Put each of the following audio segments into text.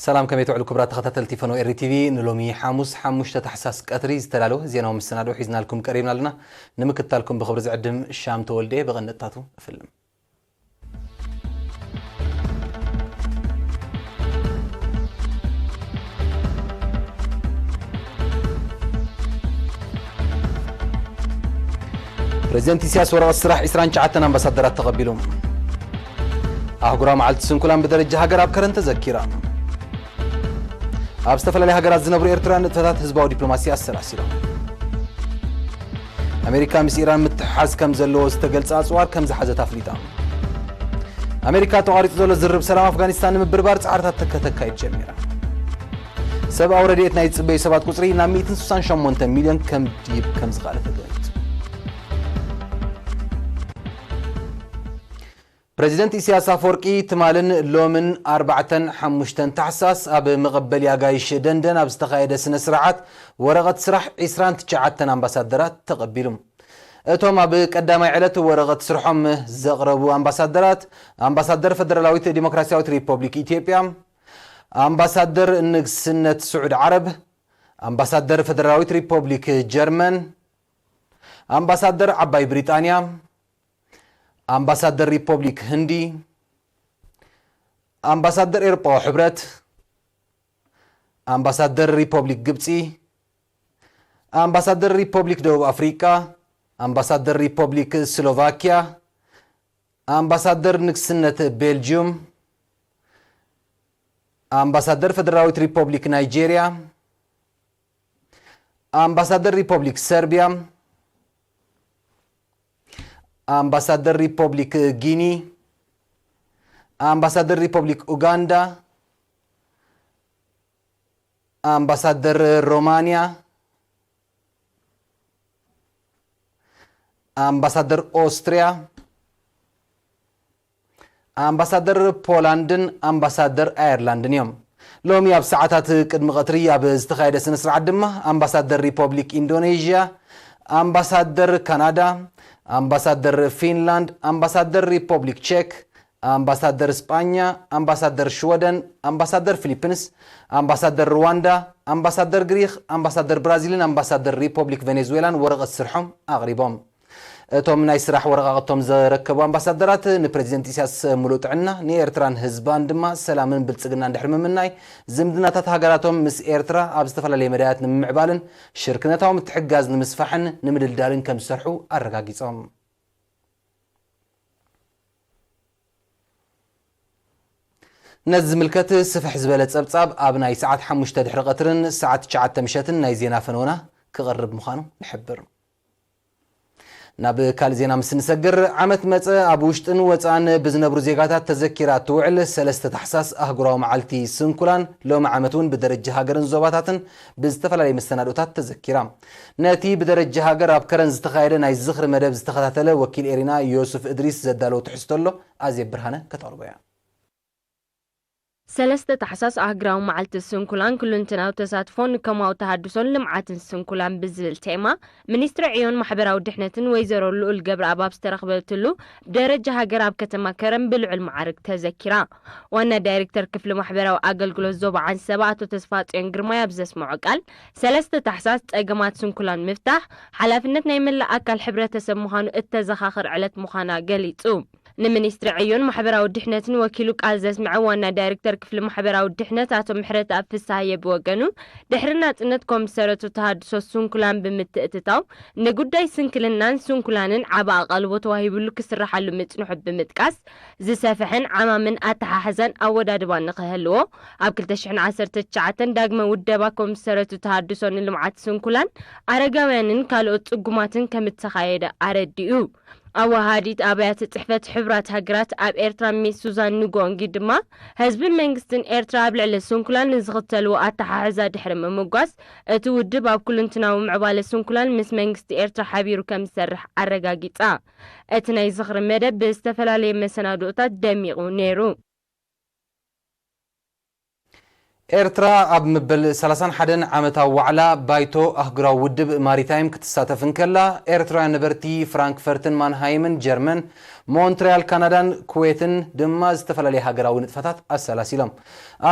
ሰላም፣ ከመይ ትውዕሉ ክቡራት ተኸታተልቲ ፈነወ ኤሪ ቲቪ? ንሎሚ ሓሙስ ሓሙሽተ ታሕሳስ ቀትሪ ዝተዳለወ ዜናዊ መሰናድኦ ሒዝናልኩም ቀሪብና ኣለና። ንምክትታልኩም ብኽብሪ ዝዕድም ሻም ተወልደ። ብቐንድታቱ እፍልም። ፕሬዚደንት ኢሳያስ ወረቐት ስራሕ ዒስራን ትሽዓተን ኣምባሳደራት ተቐቢሉ። ኣህጉራዊ መዓልቲ ስንኩላን ብደረጃ ሃገር ኣብ ከረን ተዘኪራ። ኣብ ዝተፈላለያ ሃገራት ዝነብሩ ኤርትራውያን ንጥፈታት ህዝባዊ ዲፕሎማሲ ኣሰላሲሎም። ኣሜሪካ ምስ ኢራን ምትሕሓዝ ከም ዘለዎ ዝተገልጸ ኣጽዋር ከም ዝሓዘት ኣፍሊጣ። ኣሜሪካ ተቋሪጹ ዘሎ ዝርብ ሰላም ኣፍጋኒስታን ንምብርባር ጻዕርታት ከተካይድ ጀሚራ። ሰብኣዊ ረድኤት ናይ ዝጽበዩ ሰባት ቁጽሪ ናብ ሚእትን ስሳን ሸሞንተን ሚልዮን ከም ድይብ ከም ዝኸኣለ ተገሊጹ። ፕሬዚደንት ኢሳያስ ኣፈወርቂ ትማልን ሎምን ኣርባዕተን ሓሙሽተን ታሕሳስ ኣብ መቐበሊ ኣጋይሽ ደንደን ኣብ ዝተኻየደ ስነ ስርዓት ወረቐት ስራሕ ዒስራን ትሽዓተን ኣምባሳደራት ተቐቢሉ። እቶም ኣብ ቀዳማይ ዕለት ወረቐት ስርሖም ዘቕረቡ ኣምባሳደራት፣ ኣምባሳደር ፈደራላዊት ዲሞክራሲያዊት ሪፐብሊክ ኢትዮጵያ፣ ኣምባሳደር ንግስነት ስዑድ ዓረብ፣ ኣምባሳደር ፈደራላዊት ሪፐብሊክ ጀርመን፣ ኣምባሳደር ዓባይ ብሪጣንያ፣ ኣምባሳደር ሪፐብሊክ ህንዲ፣ ኣምባሳደር ኤውሮጳዊ ሕብረት፣ ኣምባሳደር ሪፐብሊክ ግብጺ፣ ኣምባሳደር ሪፐብሊክ ደቡብ ኣፍሪቃ፣ ኣምባሳደር ሪፐብሊክ ስሎቫኪያ፣ ኣምባሳደር ንግስነት ቤልጅዩም፣ ኣምባሳደር ፈደራላዊት ሪፐብሊክ ናይጄርያ፣ ኣምባሳደር ሪፐብሊክ ሰርቢያ፣ ኣምባሳደር ሪፐብሊክ ጊኒ፣ ኣምባሳደር ሪፐብሊክ ኡጋንዳ፣ ኣምባሳደር ሮማንያ፣ ኣምባሳደር ኦስትርያ፣ ኣምባሳደር ፖላንድን ኣምባሳደር ኣየርላንድን እዮም። ሎሚ ኣብ ሰዓታት ቅድሚ ቀትሪ ኣብ ዝተኻየደ ስነ ስርዓት ድማ ኣምባሳደር ሪፐብሊክ ኢንዶኔዥያ፣ ኣምባሳደር ካናዳ፣ ኣምባሳደር ፊንላንድ፣ ኣምባሳደር ሪፐብሊክ ቼክ፣ ኣምባሳደር ስጳኛ፣ ኣምባሳደር ሽወደን፣ ኣምባሳደር ፊሊፒንስ፣ ኣምባሳደር ሩዋንዳ፣ ኣምባሳደር ግሪኽ፣ ኣምባሳደር ብራዚልን ኣምባሳደር ሪፐብሊክ ቬኔዙዌላን ወረቐት ስርሖም ኣቕሪቦም። እቶም ናይ ስራሕ ወረቓቕቶም ዘረከቡ ኣምባሳደራት ንፕሬዚደንት ኢሳያስ ሙሉእ ጥዕና፣ ንኤርትራን ህዝባን ድማ ሰላምን ብልጽግናን ድሕሪ ምምናይ፣ ዝምድናታት ሃገራቶም ምስ ኤርትራ ኣብ ዝተፈላለየ መዳያት ንምምዕባልን ሽርክነታዊ ምትሕግጋዝ ንምስፋሕን ንምድልዳልን ከም ዝሰርሑ ኣረጋጊጾም። ነዚ ዝምልከት ስፍሕ ዝበለ ጸብጻብ ኣብ ናይ ሰዓት ሓሙሽተ ድሕሪ ቀትርን ሰዓት ትሽዓተ ምሸትን ናይ ዜና ፈነወና ክቐርብ ምዃኑ ንሕብር። ናብ ካልእ ዜና ምስ እንሰግር፣ ዓመት መጸ ኣብ ውሽጥን ወጻእን ብዝነብሩ ዜጋታት ተዘኪራ እትውዕል ሰለስተ ታሕሳስ ኣህጉራዊ መዓልቲ ስንኩላን ሎሚ ዓመት እውን ብደረጃ ሃገርን ዞባታትን ብዝተፈላለየ መሰናድኦታት ተዘኪራ። ነቲ ብደረጃ ሃገር ኣብ ከረን ዝተኻየደ ናይ ዝኽሪ መደብ ዝተኸታተለ ወኪል ኤሪና ዮሱፍ እድሪስ ዘዳለዎ ትሕዝቶ ኣሎ፣ ኣዜብ ብርሃነ ከተቕርቦ እያ። ሰለስተ ታሕሳስ ኣህግራዊ መዓልቲ ስንኩላን ክሉንትናዊ ተሳትፎን ከማዊ ተሃድሶን ልምዓትን ስንኩላን ብዝብል ቴማ፣ ሚኒስትሪ ዕዮን ማሕበራዊ ድሕነትን ወይዘሮ ልኡል ገብረኣብ ኣብ ዝተረኽበትሉ፣ ብደረጃ ሃገር ኣብ ከተማ ከረን ብልዑል ማዕርግ ተዘኪራ። ዋና ዳይሬክተር ክፍሊ ማሕበራዊ ኣገልግሎት ዞባ ዓንሰባ ኣቶ ተስፋጽዮን ግርማይ ኣብ ዘስምዖ ቃል፣ ሰለስተ ታሕሳስ ጸገማት ስንኩላን ምፍታሕ ሓላፍነት ናይ መላእ ኣካል ሕብረተሰብ ምዃኑ እተዘኻኽር ዕለት ምዃና ገሊጹ። ንሚኒስትሪ ዕዮን ማሕበራዊ ድሕነትን ወኪሉ ቃል ዘስምዐ ዋና ዳይሬክተር ክፍሊ ማሕበራዊ ድሕነት ኣቶ ምሕረተኣብ ፍስሃየ ብወገኑ፣ ድሕሪ ናጽነት ኮምሰረቱ ተሃድሶ ስንኩላን ብምትእትታው፣ ንጉዳይ ስንክልናን ስንኩላንን ዓቢ ኣቓልቦ ተዋሂብሉ ክስርሓሉ ምጽንሑ ብምጥቃስ፣ ዝሰፍሐን ዓማምን ኣተሓሕዛን ኣወዳድባን ንኽህልዎ፣ ኣብ ክልተ ሽሕን ዓሰርተ ትሽዓተን ዳግመ ውደባ ኮምሰረቱ ተሃድሶ ንልምዓት ስንኩላን ኣረጋውያንን ካልኦት ጽጉማትን ከም እተኻየደ ኣረዲኡ። ኣወሃሃዲት ኣብያተ ጽሕፈት ሕቡራት ሃገራት ኣብ ኤርትራ ሚስ ሱዛን ንጎንጊ ድማ፣ ህዝብን መንግስትን ኤርትራ ኣብ ልዕሊ ስንኩላን ንዝኽተልዎ ኣተሓሕዛ ድሕሪ ምምጓስ፣ እቲ ውድብ ኣብ ኩሉንትናዊ ምዕባለ ስንኩላን ምስ መንግስቲ ኤርትራ ሓቢሩ ከም ዝሰርሕ ኣረጋጊጻ። እቲ ናይ ዝኽሪ መደብ ብዝተፈላለየ መሰናድኦታት ደሚቑ ነይሩ። ኤርትራ ኣብ መበል ሰላሳን ሓደን ዓመታዊ ዋዕላ ባይቶ ኣህጉራዊ ውድብ ማሪታይም ክትሳተፍ እንከላ፣ ኤርትራውያን ነበርቲ ፍራንክፈርትን ማንሃይምን ጀርመን፣ ሞንትሪያል ካናዳን ኩዌትን ድማ ዝተፈላለየ ሃገራዊ ንጥፈታት ኣሰላሲሎም።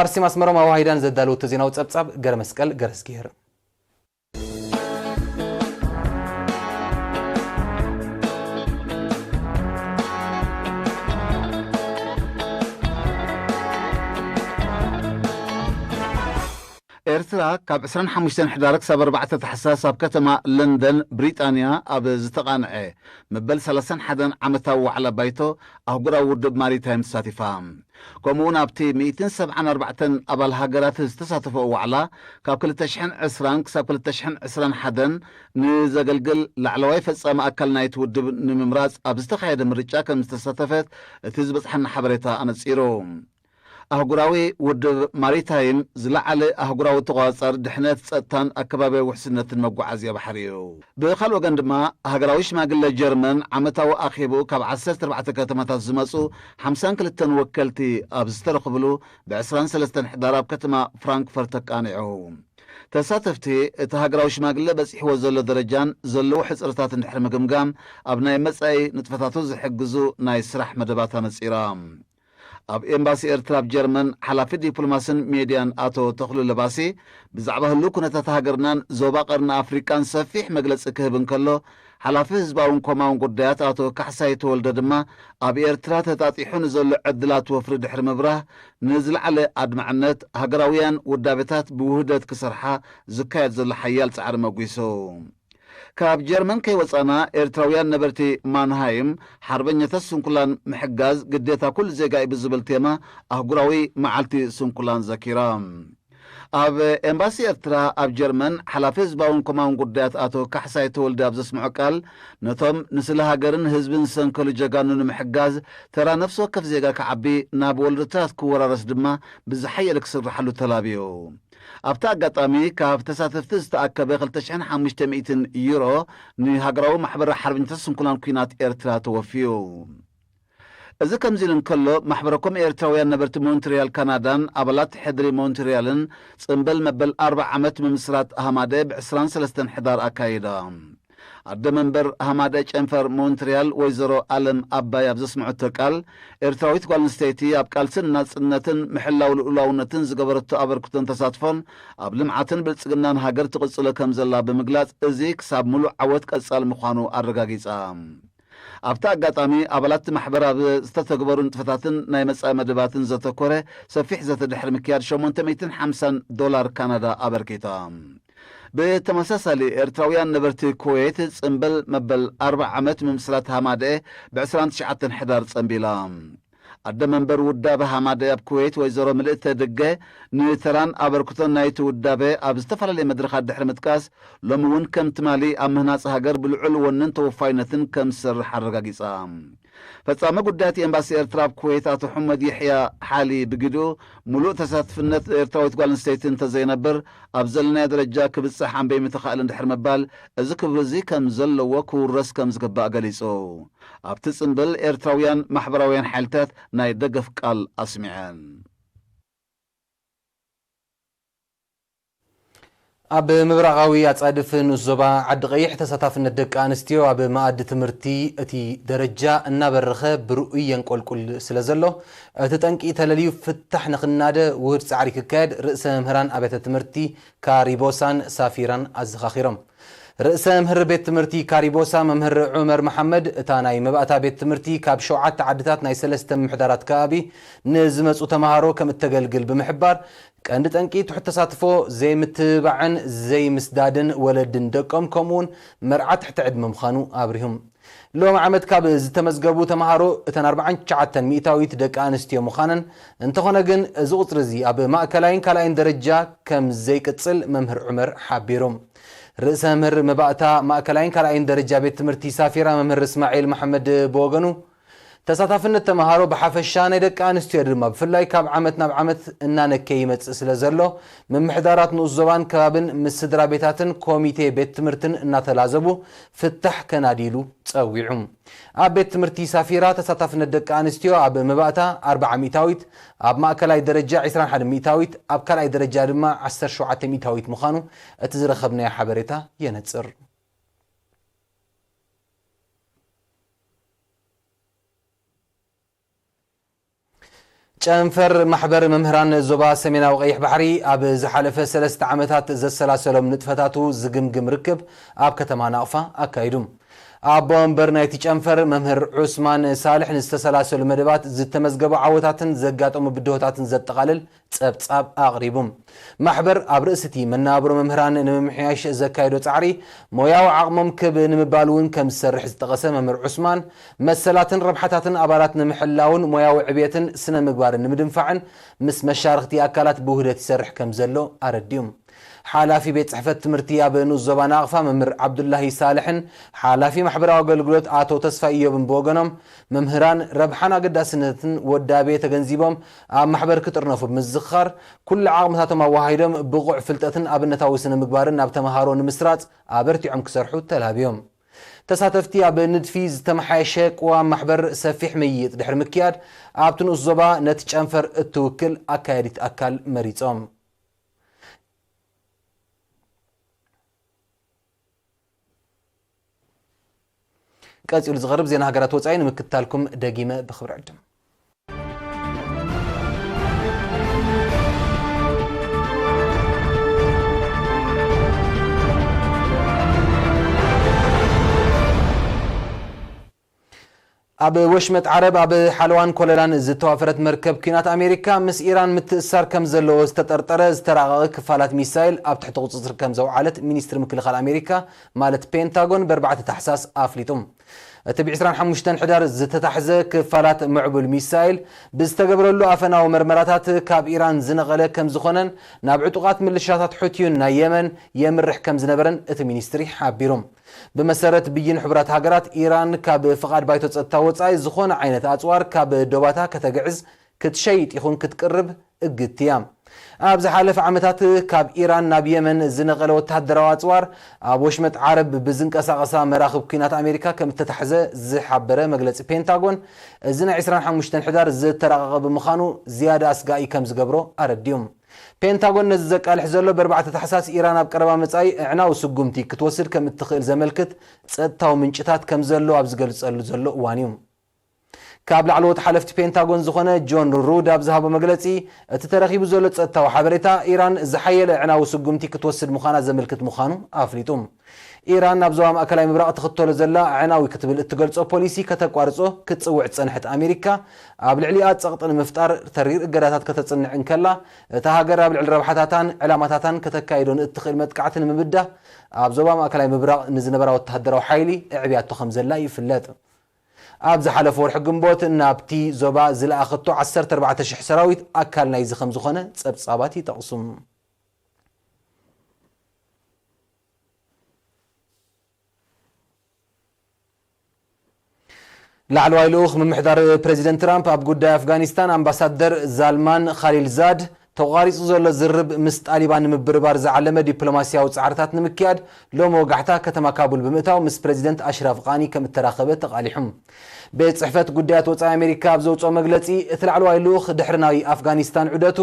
ኣርሴማ ኣስመሮም ኣዋሂዳን ዘዳለወቶ ዜናዊ ጸብጻብ ገረመስቀል ገረዝጊሄር። ኤርትራ ካብ ዕስራን ሓሙሽተን ሕዳር ክሳብ ኣርባዕተ ታሕሳስ ኣብ ከተማ ለንደን ብሪጣንያ ኣብ ዝተቓንዐ መበል ሰላሳን ሓደን ዓመታዊ ዋዕላ ባይቶ ኣህጉራዊ ውድብ ማሪታይም ተሳቲፋ። ከምኡውን ኣብቲ ሚእትን ሰብዓን ኣርባዕተን ኣባል ሃገራት ዝተሳተፈኦ ዋዕላ ካብ ክልተ ሽሕን ዕስራን ክሳብ ክልተ ሽሕን ዕስራን ሓደን ንዘገልግል ላዕለዋይ ፈጻሚ ኣካል ናይቲ ውድብ ንምምራጽ ኣብ ዝተኻየደ ምርጫ ከም ዝተሳተፈት እቲ ዝበጽሓና ሓበሬታ ኣነጺሩ። ኣህጉራዊ ውድብ ማሪታይም ዝለዓለ ኣህጉራዊ ተቖጻጻሪ ድሕነት፣ ጸጥታን ኣከባቢያዊ ውሕስነትን መጓዓዝያ ባሕሪ እዩ። ብኻልእ ወገን ድማ፣ ሃገራዊ ሽማግለ ጀርመን ዓመታዊ ኣኼብኡ ካብ ዓሰርተ ኣርባዕተ ከተማታት ዝመጹ ሓምሳን ክልተን ወከልቲ ኣብ ዝተረኽብሉ፣ ብዕስራን ሰለስተን ሕዳር ኣብ ከተማ ፍራንክፈርት ተቃኒዑ። ተሳተፍቲ፣ እቲ ሃገራዊ ሽማግለ በጺሕዎ ዘሎ ደረጃን ዘለዎ ሕጽረታትን ድሕሪ ምግምጋም፣ ኣብ ናይ መጻኢ ንጥፈታቱ ዝሕግዙ ናይ ስራሕ መደባት ኣነጺራ። ኣብ ኤምባሲ ኤርትራ ኣብ ጀርመን ሓላፊ ዲፕሎማስን ሜድያን ኣቶ ተኽሉ ለባሲ ብዛዕባ ህሉው ኩነታት ሃገርናን ዞባ ቀርኒ ኣፍሪቃን ሰፊሕ መግለጺ ክህብ እንከሎ፣ ሓላፊ ህዝባውን ኮማውን ጉዳያት ኣቶ ካሕሳይ ተወልደ ድማ ኣብ ኤርትራ ተጣጢሑ ንዘሎ ዕድላት ወፍሪ ድሕሪ ምብራህ፣ ንዝለዓለ ኣድማዕነት ሃገራውያን ውዳቤታት ብውህደት ክሰርሓ ዝካየድ ዘሎ ሓያል ጻዕሪ መጒሱ። ካብ ጀርመን ከይወጻና፣ ኤርትራውያን ነበርቲ ማንሃይም ሓርበኛታት ስንኩላን ምሕጋዝ ግዴታ ኩሉ ዜጋ እዩ ብዝብል ቴማ ኣህጉራዊ መዓልቲ ስንኩላን ዘኪራ። ኣብ ኤምባሲ ኤርትራ ኣብ ጀርመን ሓላፊ ህዝባውን ኮማውን ጉዳያት ኣቶ ካሕሳይ ተወልደ ኣብ ዘስምዖ ቃል፣ ነቶም ንስለ ሃገርን ህዝብን ዝሰንከሉ ጀጋኑ ንምሕጋዝ ተራ ነፍሲ ወከፍ ዜጋ ክዓቢ፣ ናብ ወለዶታት ክወራረስ ድማ ብዝሓየለ ክስርሓሉ ተላብዩ። ኣብቲ ኣጋጣሚ ካብ ተሳተፍቲ ዝተኣከበ ክልተ ሽሕን ሓሙሽተ ሚእትን ዩሮ ንሃገራዊ ማሕበር ሓርበኛታት ስንኩላን ኲናት ኤርትራ ተወፍዩ። እዚ ከምዚ ኢሉ እንከሎ፣ ማሕበረ ኮም ኤርትራውያን ነበርቲ ሞንትሪያል ካናዳን ኣባላት ሕድሪ ሞንትሪያልን ጽምብል መበል ኣርብዓ ዓመት ምምስራት ሃማደ ብዕስራን ሰለስተን ሕዳር ኣካይዳ። ኣደ መንበር ሃማደ ጨንፈር ሞንትሪያል ወይዘሮ ኣለም ኣባይ ኣብ ዘስምዐቶ ቃል፣ ኤርትራዊት ጓል ኣንስተይቲ ኣብ ቃልስን ናጽነትን ምሕላው ልኡላውነትን ዝገበረቶ ኣበርክቶን ተሳትፎን ኣብ ልምዓትን ብልጽግናን ሃገር ትቕጽሎ ከም ዘላ ብምግላጽ፣ እዚ ክሳብ ምሉእ ዓወት ቀጻሊ ምዃኑ ኣረጋጊጻ። ኣብቲ ኣጋጣሚ፣ ኣባላት እቲ ማሕበር ኣብ ዝተተግበሩ ንጥፈታትን ናይ መጻኢ መደባትን ዘተኮረ ሰፊሕ ዘተ ድሕሪ ምክያድ፣ ሸሞንተ ሚእትን ሓምሳን ዶላር ካናዳ ኣበርኪታ። ብተመሳሳሊ፣ ኤርትራውያን ነበርቲ ኩዌት ጽምብል መበል ኣርብዓ ዓመት ምምስራት ሃማደኤ ብ ዕስራን ትሽዓተን ሕዳር ጸምቢላ። ኣደ መንበር ውዳበ ሃማደኤ ኣብ ኩዌት ወይዘሮ ምልእተ ድገ፣ ንተራን ኣበርክቶን ናይቲ ውዳበ ኣብ ዝተፈላለየ መድረኻት ድሕሪ ምጥቃስ፣ ሎሚ እውን ከም ትማሊ ኣብ ምህናጽ ሃገር ብልዑል ወንን ተወፋይነትን ከም ዝሰርሕ ኣረጋጊጻ። ፈጻሚ ጉዳያት ኤምባሲ ኤርትራ ኣብ ኩዌት ኣቶ ሑመድ የሕያ ሓሊ ብግድኡ፣ ምሉእ ተሳትፍነት ኤርትራዊት ጓል ኣንስተይቲ እንተዘይነብር፣ ኣብ ዘለናዮ ደረጃ ክብጽሕ ኣንበይ ምተኻእለ እንድሕር ምባል፣ እዚ ክብሪ እዚ ከም ዘለዎ ክውረስ ከም ዝግባእ ገሊጹ። ኣብቲ ጽምብል፣ ኤርትራውያን ማሕበራውያን ሓይልታት ናይ ደገፍ ቃል ኣስሚዐን። ኣብ ምብራቓዊ ኣጻድፍ ንኡስ ዞባ ዓዲ ቀይሕ፣ ተሳታፍነት ደቂ ኣንስትዮ ኣብ መኣዲ ትምህርቲ እቲ ደረጃ እናበረኸ ብርኡይ የንቆልቁል ስለ ዘሎ፣ እቲ ጠንቂ ተለልዩ ፍታሕ ንኽናደ ውሁድ ጻዕሪ ክካየድ ርእሰ መምህራን ኣብያተ ትምህርቲ ካሪቦሳን ሳፊራን ኣዘኻኺሮም። ርእሰ መምህር ቤት ትምህርቲ ካሪቦሳ መምህር ዑመር መሓመድ፣ እታ ናይ መባእታ ቤት ትምህርቲ ካብ ሸውዓተ ዓድታት ናይ ሰለስተ ምምሕዳራት ከባቢ ንዝመጹ ተምሃሮ ከም እተገልግል ብምሕባር፣ ቀንዲ ጠንቂ ትሑት ተሳትፎ፣ ዘይምትብባዕን ዘይምስዳድን ወለድን ደቆም፣ ከምኡውን መርዓ ትሕቲ ዕድመ ምዃኑ ኣብሪሁም። ሎሚ ዓመት ካብ ዝተመዝገቡ ተምሃሮ እተን ኣርባዓን ትሽዓተን ሚእታዊት ደቂ ኣንስትዮ ምዃነን፣ እንተኾነ ግን እዚ ቁጽሪ እዚ ኣብ ማእከላይን ካልኣይን ደረጃ ከም ዘይቅጽል መምህር ዑመር ሓቢሮም። ርእሰ መምህር መባእታ ማእከላይን ካልኣይን ደረጃ ቤት ትምህርቲ ሳፊራ መምህር እስማዒል መሓመድ ብወገኑ፣ ተሳታፍነት ተምሃሮ ብሓፈሻ ናይ ደቂ ኣንስትዮ ድማ ብፍላይ ካብ ዓመት ናብ ዓመት እናነከየ ይመጽእ ስለ ዘሎ፣ ምምሕዳራት ንኡስ ዞባን ከባብን ምስ ስድራ ቤታትን ኮሚቴ ቤት ትምህርትን እናተላዘቡ ፍታሕ ከናድይሉ ጸዊዑ። ኣብ ቤት ትምህርቲ ሳፊራ ተሳታፍነት ደቂ ኣንስትዮ ኣብ መባእታ ኣርብዓ ሚእታዊት፣ ኣብ ማእከላይ ደረጃ ዕስራን ሓደን ሚእታዊት፣ ኣብ ካልኣይ ደረጃ ድማ ዓሰርተ ሸውዓተ ሚእታዊት ምዃኑ እቲ ዝረኸብናዮ ሓበሬታ የነጽር። ጨንፈር ማሕበር መምህራን ዞባ ሰሜናዊ ቀይሕ ባሕሪ ኣብ ዝሓለፈ ሰለስተ ዓመታት ዘሰላሰሎም ንጥፈታቱ ዝግምግም ርክብ ኣብ ከተማ ናቕፋ ኣካይዱ። ኣቦ ወንበር ናይቲ ጨንፈር መምህር ዑስማን ሳልሕ ንዝተሰላሰሉ መደባት ዝተመዝገቡ ዓወታትን ዘጋጠሙ ብድሆታትን ዘጠቓልል ጸብጻብ ኣቕሪቡ። ማሕበር ኣብ ርእሲ እቲ መነባብሮ መምህራን ንምምሕያሽ ዘካየዶ ጻዕሪ ሞያዊ ዓቕሞም ክብ ንምባል እውን ከም ዝሰርሕ ዝጠቐሰ መምህር ዑስማን፣ መሰላትን ረብሓታትን ኣባላት ንምሕላውን ሞያዊ ዕብየትን ስነ ምግባርን ንምድንፋዕን ምስ መሻርኽቲ ኣካላት ብውህደት ይሰርሕ ከም ዘሎ ኣረዲኡ። ሓላፊ ቤት ጽሕፈት ትምህርቲ ኣብ ንኡስ ዞባ ናቕፋ መምህር ዓብዱላሂ ሳልሕን ሓላፊ ማሕበራዊ ኣገልግሎት ኣቶ ተስፋ ኢዮብን ብወገኖም፣ መምህራን ረብሓን ኣገዳስነትን ወዳቤ ተገንዚቦም ኣብ ማሕበር ክጥርነፉ ብምዝኽኻር፣ ኩሉ ዓቕምታቶም ኣወሃሂዶም ብቑዕ ፍልጠትን ኣብነታዊ ስነ ምግባርን ናብ ተምሃሮ ንምስራጽ ኣበርቲዖም ክሰርሑ ተላብዮም። ተሳተፍቲ ኣብ ንድፊ ዝተመሓየሸ ቅዋም ማሕበር ሰፊሕ ምይይጥ ድሕሪ ምክያድ፣ ኣብቲ ንኡስ ዞባ ነቲ ጨንፈር እትውክል ኣካያዲት ኣካል መሪጾም። ቀጺሉ ዝቐርብ ዜና ሃገራት ወጻኢ ንምክትታልኩም ደጊመ ብኽብሪ ዕድም። ኣብ ወሽመጥ ዓረብ ኣብ ሓለዋን ኮለላን ዝተዋፈረት መርከብ ኲናት ኣሜሪካ ምስ ኢራን ምትእስሳር ከም ዘለዎ ዝተጠርጠረ ዝተራቐቐ ክፋላት ሚሳይል ኣብ ትሕቲ ቁጽጽር ከም ዘውዓለት ሚኒስትሪ ምክልኻል ኣሜሪካ ማለት ፔንታጎን ብኣርባዕተ ታሕሳስ ኣፍሊጡ። እቲ ብ ዕስራን ሓሙሽተን ሕዳር ዝተታሕዘ ክፋላት ምዕቡል ሚሳይል ብዝተገበረሉ ኣፈናዊ መርመራታት ካብ ኢራን ዝነቐለ ከም ዝኾነን ናብ ዕጡቓት ምልሻታት ሑቲዩን ናይ የመን የምርሕ ከም ዝነበረን እቲ ሚኒስትሪ ሓቢሩ። ብመሰረት ብይን ሕቡራት ሃገራት፣ ኢራን ካብ ፍቓድ ባይቶ ጸጥታ ወጻኢ ዝኾነ ዓይነት ኣጽዋር ካብ ዶባታ ከተግዕዝ፣ ክትሸይጥ ይኹን ክትቅርብ እግድቲ እያ። ኣብ ዝሓለፈ ዓመታት ካብ ኢራን ናብ የመን ዝነቐለ ወተሃደራዊ ኣጽዋር ኣብ ወሽመጥ ዓረብ ብዝንቀሳቐሳ መራኽብ ኲናት ኣሜሪካ ከም እተታሕዘ ዝሓበረ መግለጺ ፔንታጎን፣ እዚ ናይ ዕስራን ሓሙሽተን ሕዳር ዝተራቐቐ ብምዃኑ ዝያዳ ኣስጋኢ ከም ዝገብሮ ኣረዲኡ። ፔንታጎን ነዚ ዘቃልሕ ዘሎ፣ ብኣርባዕተ ታሕሳስ ኢራን ኣብ ቀረባ መጻኢ ኣዕናዊ ስጉምቲ ክትወስድ ከም እትኽእል ዘመልክት ጸጥታዊ ምንጭታት ከም ዘለዎ ኣብ ዝገልጸሉ ዘሎ እዋን እዩ። ካብ ላዕለዎት ሓለፍቲ ፔንታጎን ዝኾነ ጆን ሩድ ኣብ ዝሃቦ መግለጺ፣ እቲ ተረኺቡ ዘሎ ጸጥታዊ ሓበሬታ፣ ኢራን ዝሓየለ ኣዕናዊ ስጉምቲ ክትወስድ ምዃና ዘመልክት ምዃኑ ኣፍሊጡ። ኢራን ናብ ዞባ ማእከላይ ምብራቕ ትኽተሎ ዘላ ኣዕናዊ ክትብል እትገልጾ ፖሊሲ ከተቋርጾ ክትጽውዕ ዝጸንሐት ኣሜሪካ፣ ኣብ ልዕሊኣ ጸቕጢ ንምፍጣር ተሪር እገዳታት ከተጽንዕ እንከላ፣ እታ ሃገር ኣብ ልዕሊ ረብሓታታን ዕላማታታን ከተካይዶ ንእትኽእል መጥቃዕቲ ንምብዳህ፣ ኣብ ዞባ ማእከላይ ምብራቕ ንዝነበራ ወተሃደራዊ ሓይሊ ኣዕብያቶ ከም ዘላ ይፍለጥ። ኣብ ዝሓለፈ ወርሒ ግንቦት ናብቲ ዞባ ዝለኣኸቶ ዓሰርተ ኣርባዕተ ሽሕ ሰራዊት ኣካል ናይዚ ከም ዝኾነ ጸብጻባት ይጠቕሱ። ላዕለዋይ ልኡኽ ምምሕዳር ፕረዚደንት ትራምፕ ኣብ ጉዳይ ኣፍጋኒስታን ኣምባሳደር ዛልማን ኻሊልዛድ፣ ተቋሪጹ ዘሎ ዝርርብ ምስ ጣሊባን ንምብርባር ዝዓለመ ዲፕሎማስያዊ ጻዕርታት ንምክያድ ሎሚ ወጋሕታ ከተማ ካቡል ብምእታው ምስ ፕረዚደንት ኣሽራፍ ቃኒ ከም እተራኸበ ተቓሊሑ። ቤት ጽሕፈት ጉዳያት ወጻኢ ኣሜሪካ ኣብ ዘውጽኦ መግለጺ፣ እቲ ላዕለዋይ ልኡኽ ድሕሪ ናይ ኣፍጋኒስታን ዑደቱ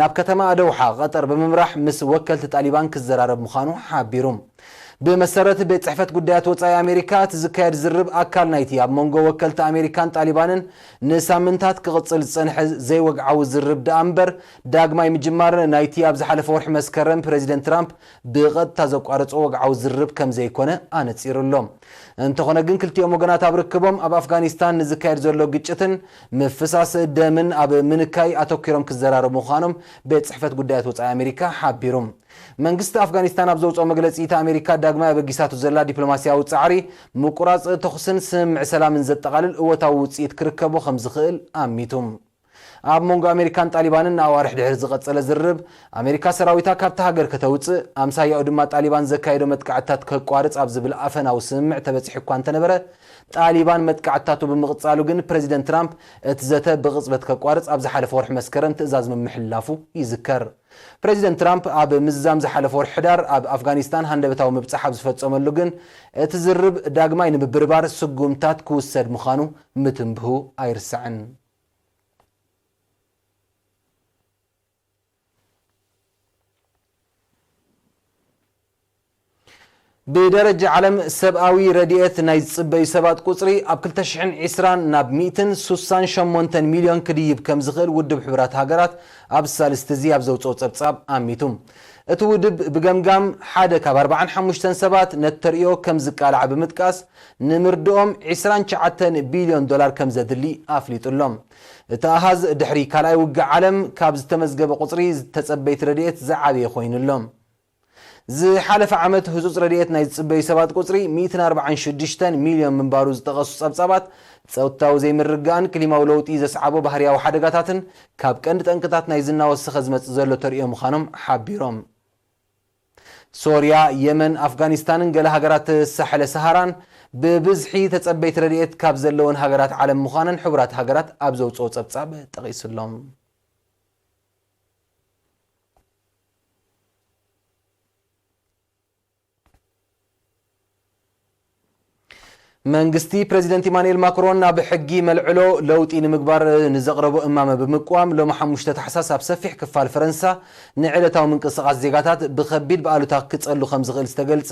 ናብ ከተማ ደውሓ ቀጠር ብምምራሕ ምስ ወከልቲ ጣሊባን ክዘራረብ ምዃኑ ሓቢሩ። ብመሰረት ቤት ጽሕፈት ጉዳያት ወጻኢ ኣሜሪካ፣ እቲ ዝካየድ ዝርብ ኣካል ናይቲ ኣብ መንጎ ወከልቲ ኣሜሪካን ጣሊባንን ንሳምንታት ክቕጽል ዝጸንሐ ዘይወግዓዊ ዝርብ ደኣ እምበር፣ ዳግማይ ምጅማር ናይቲ ኣብ ዝሓለፈ ወርሒ መስከረም ፕረዚደንት ትራምፕ ብቐጥታ ዘቋረጾ ወግዓዊ ዝርብ ከም ዘይኮነ ኣነጺሩ ኣሎ። እንተኾነ ግን፣ ክልቲኦም ወገናት ኣብ ርክቦም ኣብ ኣፍጋኒስታን ንዝካየድ ዘሎ ግጭትን ምፍሳስ ደምን ኣብ ምንካይ ኣተኲሮም ክዘራረቡ ምዃኖም ቤት ጽሕፈት ጉዳያት ወጻኢ ኣሜሪካ ሓቢሩ። መንግስቲ ኣፍጋኒስታን ኣብ ዘውጽኦ መግለጺ፣ እቲ ኣሜሪካ ዳግማይ ኣበጊሳቶ ዘላ ዲፕሎማስያዊ ጻዕሪ፣ ምቁራጽ ተኹስን ስምምዕ ሰላምን ዘጠቓልል እወታዊ ውጽኢት ክርከቦ ከም ዝኽእል ኣሚቱ። ኣብ መንጎ ኣሜሪካን ጣሊባንን ንኣዋርሕ ድሕሪ ዝቐጸለ ዝርርብ፣ ኣሜሪካ ሰራዊታ ካብታ ሃገር ከተውጽእ፣ ኣምሳያኡ ድማ ጣሊባን ዘካየዶ መጥቃዕትታት ከቋርጽ ኣብ ዝብል ኣፈናዊ ስምምዕ ተበጺሑ እኳ እንተነበረ፣ ጣሊባን መጥቃዕትታቱ ብምቕጻሉ ግን ፕረዚደንት ትራምፕ እቲ ዘተ ብቕጽበት ከቋርጽ ኣብ ዝሓለፈ ወርሒ መስከረም ትእዛዝ ምምሕልላፉ ይዝከር። ፕረዚደንት ትራምፕ ኣብ ምዝዛም ዝሓለፈ ወርሒ ሕዳር ኣብ ኣፍጋኒስታን ሃንደበታዊ ምብጻሕ ኣብ ዝፈጸመሉ ግን እቲ ዝርብ ዳግማይ ንምብርባር ስጉምታት ክውሰድ ምዃኑ ምትንብሁ ኣይርሳዕን። ብደረጃ ዓለም ሰብኣዊ ረድኤት ናይ ዝጽበዩ ሰባት ቁጽሪ ኣብ ክልተ ሽሕን ዕስራን ናብ ሚእትን ሱሳን ሸሞንተን ሚልዮን ክድይብ ከም ዝኽእል ውድብ ሕቡራት ሃገራት ኣብ ሳልስቲ እዚ ኣብ ዘውጽኦ ጸብጻብ ኣሚቱ። እቲ ውድብ ብገምጋም ሓደ ካብ ኣርባዓን ሓሙሽተን ሰባት ነቲ ተርእዮ ከም ዝቃልዓ ብምጥቃስ፣ ንምርድኦም ዕስራን ትሽዓተን ቢልዮን ዶላር ከም ዘድሊ ኣፍሊጡ ኣሎ። እቲ ኣሃዝ ድሕሪ ካልኣይ ውግእ ዓለም ካብ ዝተመዝገበ ቁጽሪ ዝተጸበይት ረድኤት ዝዓበየ ኮይኑ ኣሎ። ዝሓለፈ ዓመት ህጹጽ ረድኤት ናይ ዝጽበዩ ሰባት ቁጽሪ ሚእትን ኣርባዓን ሽዱሽተን ሚልዮን ምንባሩ ዝጠቐሱ ጸብጻባት፣ ጾታዊ ዘይምርግጋእን ክሊማዊ ለውጢ ዘስዓቦ ባህርያዊ ሓደጋታትን ካብ ቀንዲ ጠንቅታት ናይዚ እናወሰኸ ዝመጽእ ዘሎ ተርእዮ ምዃኖም ሓቢሮም። ሶርያ፣ የመን፣ ኣፍጋኒስታንን ገለ ሃገራት ሳሕለ ሰሃራን ብብዝሒ ተጸበይቲ ረድኤት ካብ ዘለወን ሃገራት ዓለም ምዃነን ሕቡራት ሃገራት ኣብ ዘውጽኦ ጸብጻብ ጠቒሱ ኣሎ። መንግስቲ ፕረዚደንት ኢማኑኤል ማክሮን ናብ ሕጊ መልዕሎ ለውጢ ንምግባር ንዘቕረቦ እማመ ብምቅዋም፣ ሎሚ ሓሙሽተ ታሕሳስ ኣብ ሰፊሕ ክፋል ፈረንሳ ንዕለታዊ ምንቅስቓስ ዜጋታት ብኸቢድ ብኣሉታ ክጸሉ ከም ዝኽእል ዝተገልጸ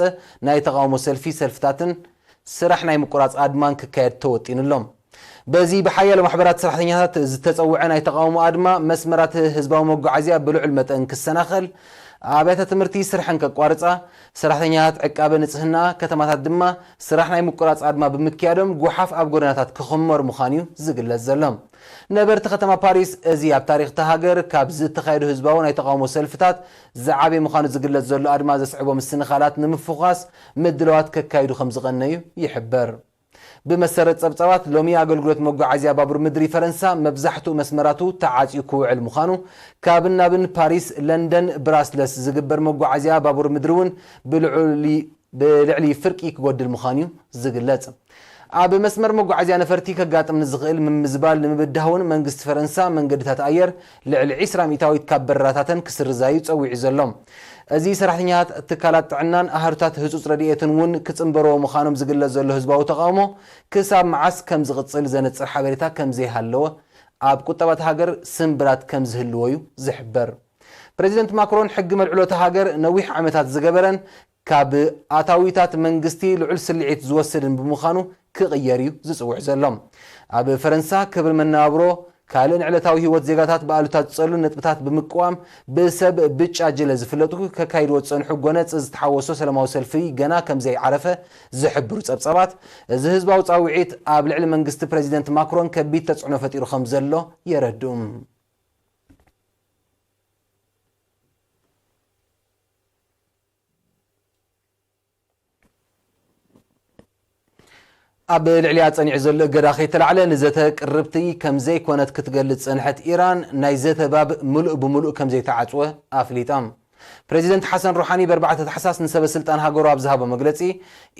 ናይ ተቓውሞ ሰልፊ፣ ሰልፍታትን ስራሕ ናይ ምቁራጽ ኣድማን ክካየድ ተወጢኑ ኣሎ። በዚ ብሓያሎ ማሕበራት ሰራሕተኛታት ዝተጸውዐ ናይ ተቓውሞ ኣድማ፣ መስመራት ህዝባዊ መጓዓዝያ ብልዑል መጠን ክሰናኸል፣ ኣብያተ ትምህርቲ ስርሐን ከቋርጻ፣ ሰራሕተኛታት ዕቃበ ንጽህና ከተማታት ድማ ስራሕ ናይ ምቁራጽ ኣድማ ብምክያዶም፣ ጓሓፍ ኣብ ጎደናታት ክኽመር ምዃኑ እዩ ዝግለጽ ዘሎ። ነበርቲ ከተማ ፓሪስ፣ እዚ ኣብ ታሪኽ እታ ሃገር ካብ ዝተኻየዱ ህዝባዊ ናይ ተቓውሞ ሰልፍታት ዝዓበየ ምዃኑ ዝግለጽ ዘሎ ኣድማ ዘስዕቦ ምስንኻላት ንምፍዃስ ምድላዋት ከካይዱ ከም ዝቐነዩ ይሕበር። ብመሰረት ጸብጻባት፣ ሎሚ ኣገልግሎት መጓዓዝያ ባቡር ምድሪ ፈረንሳ መብዛሕትኡ መስመራቱ ተዓጽዩ ክውዕል ምዃኑ፣ ካብን ናብን ፓሪስ፣ ለንደን፣ ብራስለስ ዝግበር መጓዓዝያ ባቡር ምድሪ እውን ብልዑሊ-፣ ብልዕሊ ፍርቂ ክጎድል ምዃኑ እዩ ዝግለጽ። ኣብ መስመር መጓዓዝያ ነፈርቲ ከጋጥም ንዝኽእል ምምዝባል ንምብዳህ እውን መንግስቲ ፈረንሳ መንገድታት ኣየር ልዕሊ ዕስራ ሚእታዊት ካብ በረራታተን ክስርዛዩ ጸዊዑ ዘሎ። እዚ ሰራሕተኛታት ትካላት ጥዕናን ኣሃዱታት ህጹጽ ረድኤትን እውን ክጽንበርዎ ምዃኖም ዝግለጽ ዘሎ ህዝባዊ ተቓውሞ ክሳብ መዓስ ከም ዝቕጽል ዘነጽር ሓበሬታ ከም ዘይሃለወ ኣብ ቁጠባት ሃገር ስምብራት ከም ዝህልዎ እዩ ዝሕበር። ፕረዚደንት ማክሮን ሕጊ መልዕሎ እታ ሃገር ነዊሕ ዓመታት ዝገበረን ካብ ኣታዊታት መንግስቲ ልዑል ስልዒት ዝወስድን ብምዃኑ ክቕየር እዩ ዝጽውዕ ዘሎ። ኣብ ፈረንሳ ክብሪ መነባብሮ ካልእን ዕለታዊ ህይወት ዜጋታት ብኣሉታ ዝጸሉ ነጥብታት ብምቅዋም ብሰብ ብጫ ጅለ ዝፍለጡ ከካይድዎ ዝጸንሑ ጎነጽ ዝተሓወሶ ሰላማዊ ሰልፊ ገና ከም ዘይዓረፈ ዝሕብሩ ጸብጻባት፣ እዚ ህዝባዊ ጻውዒት ኣብ ልዕሊ መንግስቲ ፕረዚደንት ማክሮን ከቢድ ተጽዕኖ ፈጢሩ ከም ዘሎ የረድኡ። ኣብ ልዕሊኣ ጸኒዑ ዘሎ እገዳ ከይተላዕለ ንዘተ ቅርብቲ ከም ዘይኮነት ክትገልጽ ጸንሐት ኢራን፣ ናይ ዘተ ባብ ምሉእ ብምሉእ ከም ዘይተዓጽወ ኣፍሊጣ። ፕረዚደንት ሓሰን ሩሓኒ ብኣርባዕተ ታሕሳስ ንሰበ ስልጣን ሃገሩ ኣብ ዝሃቦ መግለጺ፣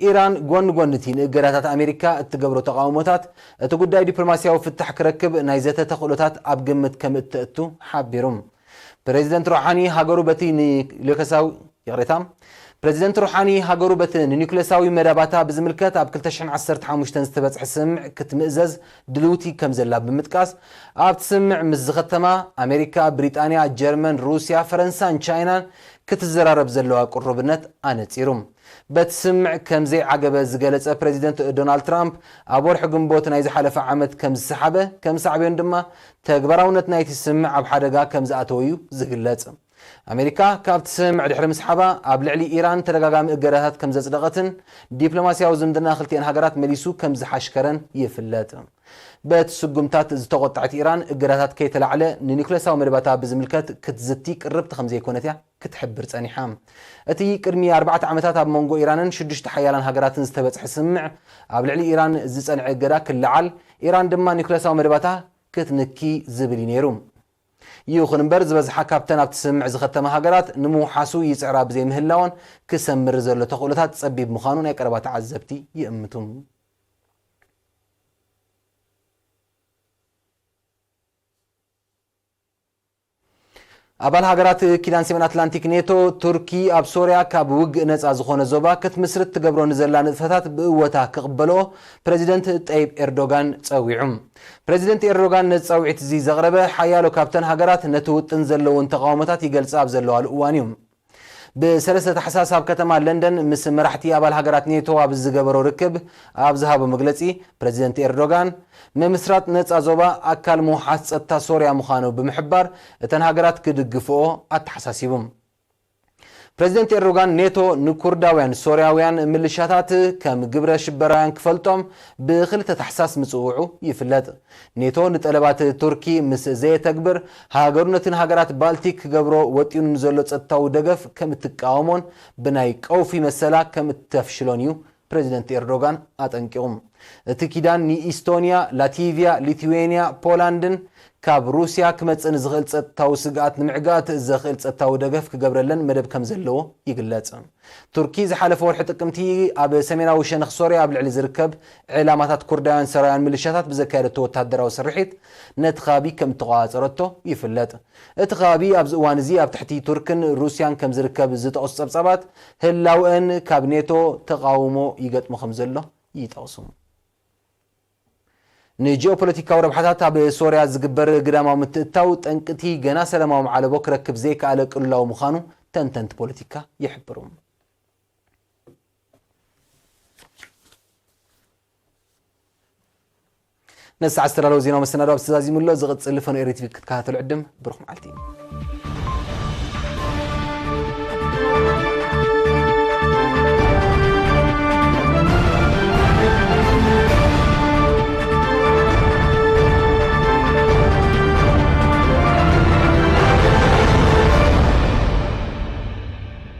ኢራን ጎኒ ጎኒ እቲ ንእገዳታት ኣሜሪካ እትገብሮ ተቓውሞታት፣ እቲ ጉዳይ ዲፕሎማስያዊ ፍታሕ ክረክብ ናይ ዘተ ተኽእሎታት ኣብ ግምት ከም እተእቱ ሓቢሩ። ፕረዚደንት ሩሓኒ ሃገሩ በቲ ኒክሌሳዊ፣ ይቕሬታ፣ ፕረዚደንት ሩሓኒ ሃገሩ በቲ ንኒክሌሳዊ መዳባታ ብዝምልከት ኣብ ክልተ ሽሕን ዓሰርተ ሓሙሽተን ዝተበጽሐ ስምምዕ ክትምእዘዝ ድልውቲ ከም ዘላ ብምጥቃስ፣ ኣብቲ ስምምዕ ምስ ዝኸተማ ኣሜሪካ፣ ብሪጣንያ፣ ጀርመን፣ ሩስያ፣ ፈረንሳን ቻይናን ክትዘራረብ ዘለዋ ቅሩብነት ኣነጺሩ። በቲ ስምምዕ ከም ዘይዓገበ ዝገለጸ ፕረዚደንት ዶናልድ ትራምፕ፣ ኣብ ወርሒ ግንቦት ናይ ዝሓለፈ ዓመት ከም ዝሰሓበ፣ ከም ሳዕቤኑ ድማ ተግባራውነት ናይቲ ስምምዕ ኣብ ሓደጋ ከም ዝኣተወ እዩ ዝግለጽ። ኣሜሪካ ካብቲ ስምምዕ ድሕሪ ምስሓባ፣ ኣብ ልዕሊ ኢራን ተደጋጋሚ እገዳታት ከም ዘጽደቐትን ዲፕሎማስያዊ ዝምድና ክልቲኤን ሃገራት መሊሱ ከም ዝሓሽከረን ይፍለጥ። በቲ ስጉምታት ዝተቖጠዐት ኢራን፣ እገዳታት ከይተላዕለ ንኒኩሌሳዊ መደባታ ብዝምልከት ክትዝቲ ቅርብቲ ከም ዘይኮነት እያ ክትሕብር ጸኒሓ። እቲ ቅድሚ ኣርባዕተ ዓመታት ኣብ መንጎ ኢራንን ሽዱሽተ ሓያላን ሃገራትን ዝተበጽሐ ስምምዕ፣ ኣብ ልዕሊ ኢራን ዝጸንዐ እገዳ ክለዓል፣ ኢራን ድማ ኒኩሌሳዊ መደባታ ክትንኪ ዝብል እዩ ነይሩ። ይኹን እምበር፣ ዝበዝሓ ካብተን ኣብቲ ስምምዕ ዝኸተማ ሃገራት ንምውሓሱ ይጽዕራ ብዘይምህላወን፣ ክሰምር ዘሎ ተኽእሎታት ጸቢብ ምዃኑ ናይ ቀረባ ተዓዘብቲ ይእምቱ። ኣባል ሃገራት ኪዳን ሰሜን ኣትላንቲክ ኔቶ፣ ቱርኪ ኣብ ሶርያ ካብ ውግእ ነጻ ዝኾነ ዞባ ክትምስርት ትገብሮ ንዘላ ንጥፈታት ብእወታ ክቕበልኦ ፕረዚደንት ጠይብ ኤርዶጋን ጸዊዑ። ፕረዚደንት ኤርዶጋን ነዚ ጻውዒት እዚ ዘቕረበ ሓያሎ ካብተን ሃገራት ነቲ ውጥን ዘለውን ተቓውሞታት ይገልጻ ኣብ ዘለዋሉ እዋን እዩ። ብ3 ታሕሳስ ኣብ ከተማ ለንደን ምስ መራሕቲ ኣባል ሃገራት ኔቶ ኣብ ዝገበሮ ርክብ ኣብ ዝሃቦ መግለጺ፣ ፕረዚደንት ኤርዶጋን፣ ምምስራት ነጻ ዞባ ኣካል ምውሓስ ጸጥታ ሶርያ ምዃኑ ብምሕባር፣ እተን ሃገራት ክድግፍኦ ኣተሓሳሲቡ። ፕረዚደንት ኤርዶጋን፣ ኔቶ ንኩርዳውያን ሶርያውያን ምልሻታት ከም ግብረ ሽበራውያን ክፈልጦም ብ2 ታሕሳስ ምጽውዑ ይፍለጥ። ኔቶ ንጠለባት ቱርኪ ምስ ዘየተግብር፣ ሃገሩ ነቲ ንሃገራት ባልቲክ ክገብሮ ወጢኑ ንዘሎ ጸጥታዊ ደገፍ ከም እትቃወሞን ብናይ ቀውፊ መሰላ ከም እተፍሽሎን እዩ ፕረዚደንት ኤርዶጋን ኣጠንቂቑ። እቲ ኪዳን ንኢስቶንያ፣ ላቲቪያ፣ ሊትዌንያ፣ ፖላንድን ካብ ሩስያ ክመጽእ ንዝኽእል ጸጥታዊ ስግኣት ንምዕጋት ዘኽእል ጸጥታዊ ደገፍ ክገብረለን መደብ ከም ዘለዎ ይግለጽ። ቱርኪ ዝሓለፈ ወርሒ ጥቅምቲ ኣብ ሰሜናዊ ሸነኽ ሶርያ ኣብ ልዕሊ ዝርከብ ዕላማታት ኩርዳውያን ሶርያውያን ምልሻታት ብዘካየደቶ ወታደራዊ ስርሒት ነቲ ከባቢ ከም እተቆጻጸረቶ ይፍለጥ። እቲ ከባቢ ኣብዚ እዋን እዚ ኣብ ትሕቲ ቱርክን ሩስያን ከም ዝርከብ ዝጠቕሱ ጸብጻባት፣ ህላውአን ካብ ኔቶ ተቓውሞ ይገጥሞ ከም ዘሎ ይጠቕሱ። ንጂኦፖለቲካዊ ረብሓታት ኣብ ሶርያ ዝግበር ግዳማዊ ምትእትታው ጠንቅቲ ገና ሰላማዊ መዓለቦ ክረክብ ዘይከኣለ ቅልውላው ምዃኑ ተንተንቲ ፖለቲካ ይሕብሩ። ነዚ ሰዓት ዝተዳለወ ዜናዊ መሰናዶ ኣብዚ ተዛዚሙ ኣሎ። ዝቕጽል ፈኖ ኤሪ ቲቪ ክትከታተሉ ዕድም። ብሩኽ መዓልቲ።